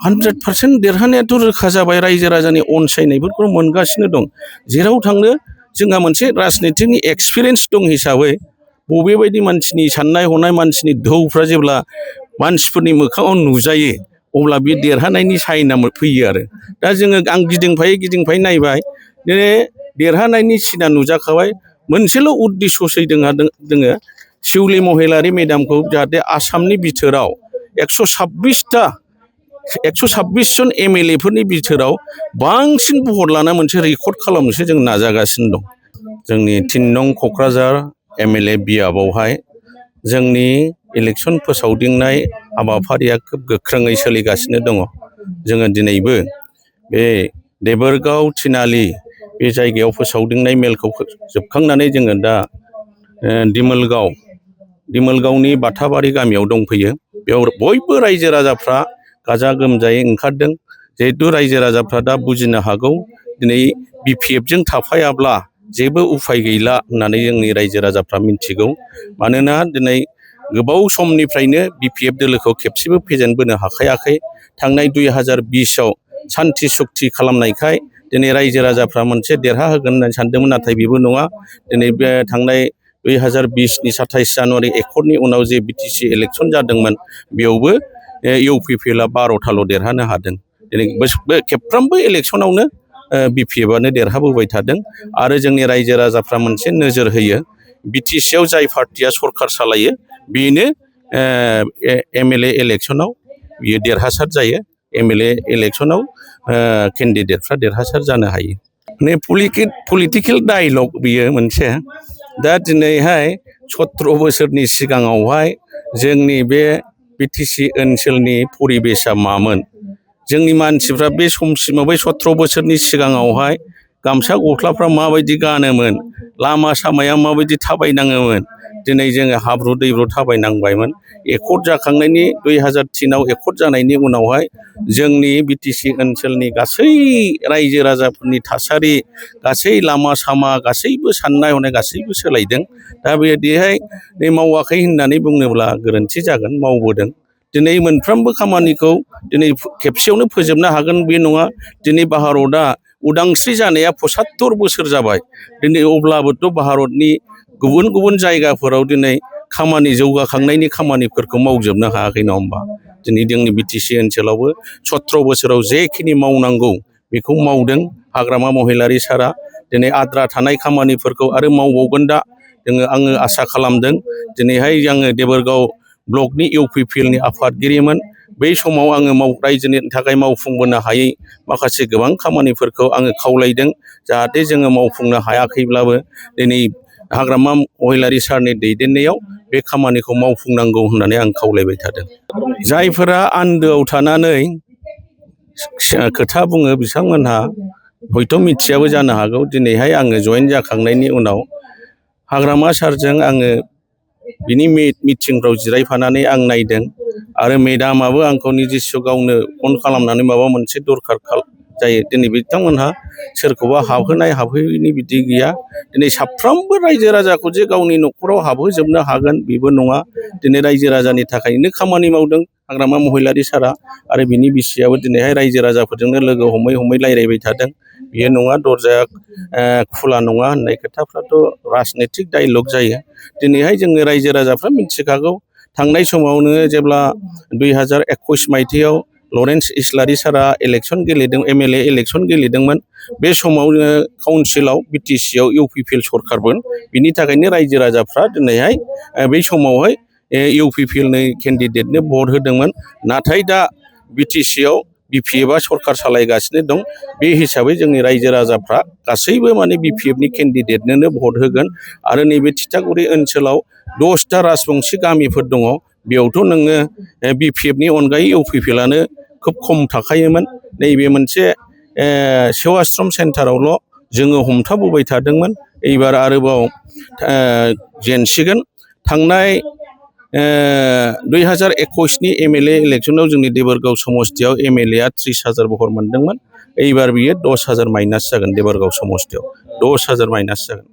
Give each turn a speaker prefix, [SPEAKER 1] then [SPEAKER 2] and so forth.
[SPEAKER 1] 100% देरहानायाथ' रोखा जाबाय रायजो राजानि अनसायनायफोरखौ मोनगासिनो दं जेराव थांनो जोंहा मोनसे राजनितिकनि एक्सपिरियेन्स दं हिसाबै बबेबायदि मानसिनि साननाय हनाय मानसिनि दोहौफ्रा जेब्ला मानसिफोरनि मोखाङाव नुजायो अब्ला बे देरहानायनि साइना फैयो आरो दा जोङो आं गिदिंफायै नायबाय दिनै देरहानायनि सिना नुजाखाबाय मोनसेल' उद्देश्यसै दोङो शिउली महिलारी मेडामखौ जाहाथे आसामनि बिथोराव 126 जन एमएलएफोरनि बिथोराव बांसिन भट लाना मोनसे रेकर्ड खालामनोसो जों नाजागासिनो दं जोंनि 3 नं क'क्राझार एमएलए बियाबावहाय जोंनि इलेक्सन फोसावदिंनाय हाबाफारिया खोब गोख्रोङै सोलिगासिनो दङ जोङो दिनैबो बे देबोरगाव थिनालि बे जायगायाव फोसावदिंनाय मेलखौ जोबखांनानै जोङो दा दिमोलगावनि बाथाबारि गामियाव दंफैयो बेयाव बयबो रायजो राजाफ्रा गाजा गोमजायै ओंखारदों जिहेतु रायजो राजाफ्रा दा बुजिनो हागौ दिनै बिपिएफजों थाफायाब्ला जेबो उफाय गैला होननानै जोंनि रायजो राजाफ्रा मिन्थिगौ मानोना दिनै गोबाव समनिफ्रायनो बिपिएफ दोलोखौ खेबसेबो फेजेनबोनो हाखायाखै थांनाय 2020आव सान्थि सुक्ति खालामनायखाय दिनै रायजो राजाफ्रा मोनसे देरहा होगोन होननानै सानदोंमोन नाथाय बेबो नङा दिनै बे थांनाय 2020नि 27 जानुवारि एकर्डनि उनाव जे बिटिसि इलेक्सन जादोंमोन बेयावबो इउपिपिएलआ 12थाल' देरहानो हादों दिनै खेबफ्रोमबो इलेक्सनावनो बिपिएफआनो देरहाबोबाय थादों आरो जोंनि रायजो राजाफ्रा मोनसे नोजोर होयो बिटिसिआव जाय पार्टिया सरकार सालायो बेनो एमएलए इलेक्सनाव बियो देरहासार जायो एमएलए इलेक्सनाव केन्डिडेटफ्रा देरहासार जानो हायो माने पलिटिकेल डायलग बियो मोनसे दा दिनैहाय 17 बोसोरनि सिगाङावहाय जोंनि बे बिटिसि ओनसोलनि परिबेसा मामोन जोंनि मानसिफ्रा बे समसिमाव बै 17 बोसोरनि सिगाङावहाय गामसा गस्लाफ्रा माबायदि गानोमोन लामा सामाया माबायदि थाबायनाङोमोन दिनै जोङो हाब्रु दैब्रु थाबायनांबायमोन एकर्ड जाखांनायनि 2003आव एकर्ड जानायनि उनावहाय जोंनि बिटिसि ओनसोलनि गासै रायजो राजाफोरनि थासारि गासै लामा सामा गासैबो साननाय हनाय गासैबो सोलायदों दा बेदिहाय मावाखै होननानै बुङोब्ला गोरोन्थि जागोन मावबोदों दिनै मोनफ्रोमबो खामानिखौ दिनै खेबसेयावनो फोजोबनो हागोन बे नङा दिनै भारतआ उदांस्रि जानाया 75 बोसोर जाबाय दिनै अब्लाबोथ' भारतनि गुबुन गुबुन जायगाफोराव दिनै खामानि जौगाखांनायनि खामानिफोरखौ मावजोबनो हायाखै नङा होमबा दिनै जोंनि बिटिसि ओनसोलावबो 17 बोसोराव जेखिनि मावनांगौ बेखौ मावदों हाग्रामा महिलारी सारा दिनै आद्रा थानाय खामानिफोरखौ आरो मावबावगोन दा आङो आसा खालामदों दिनैहाय आङो देबोरगाव ब्लकनि इउपिपिएलनि आफादगिरिमोन बै समाव आङो रायजोनि थाखाय मावफुंबोनो हायै माखासे गोबां खामानिफोरखौ आङो खावलायदों जाहाथे जोङो मावफुंनो हायाखैब्लाबो दिनै हाग्रामा महिलारी सारनि दैदेननायाव बे खामानिखौ मावफुंनांगौ होननानै आं खावलायबाय थादों जायफोरा आन्दोआव थानानै खोथा बुङो बिथांमोनहा हयथ' मिथियाबो जानो हागौ दिनैहाय आङो जयेन जाखांनायनि उनाव हाग्रामा सारजों आङो बिनि मिटिंफ्राव जिरायफानानै आं नायदों आरो मेडामाबो आंखौ निजिस्स' गावनो फन खालामनानै माबा मोनसे दरखार जायो दिनै बिथांमोनहा सोरखौबा हाबहैयैनि बिदि गैया दिनै साफ्रोमबो रायजो राजाखौ जे गावनि न'खराव हाबहोजोबनो हागोन बेबो नङा दिनै रायजो राजानि थाखायनो खामानि मावदों हाग्रामा महिलारी सारा आरो बिनि बिसियाबो दिनैहाय रायजो राजाफोरजोंनो लोगो हमै रायज्लायबाय थादों बियो नङा दरजाया खुला नङा होननाय खोथाफ्राथ' राजनितिक डायलग जायो दिनैहाय जोंनि रायजो राजाफ्रा मिथिखागौ थांनाय समावनो जेब्ला 2021 मायथाइयाव लरेन्स इस्लारि सारा इलेक्सन गेलेदों एमएलए इलेक्सन गेलेदोंमोन बे समाव काउन्सिलाव बिटिसिआव इउपिपिएल सरखारमोन बिनि थाखायनो रायजो राजाफ्रा दिनैहाय बै समावहाय इउपिपिएलनि केन्डिडेटनो भट होदोंमोन नाथाय दा बिटिसिआव बिपिएफआ सरखार सालायगासिनो दं बे हिसाबै जोंनि रायजो राजाफ्रा गासैबो माने बिपिएफनि केन्डिडेटनोनो भट होगोन आरो नैबे थिथागुरि ओनसोलाव 10टा राजबंसि गामिफोर दङ बेयावथ' नोङो बिपिएफनि अनगायै इउपिपिएलआनो खोब खम थाखायोमोन नैबे मोनसे सेवाश्रम सेन्टारावल' जोङो हमथाबोबाय थादोंमोन एबार आरोबाव जेनसिगोन थांनाय 2021नि एमएलए इलेक्सनाव जोंनि देबोरगाव समस्तियाव एमएलएआ 30,000 भट मोनदोंमोन एबार बियो 10,000 माइनास जागोन देबोरगाव समस्तियाव 10,000 माइनास जागोन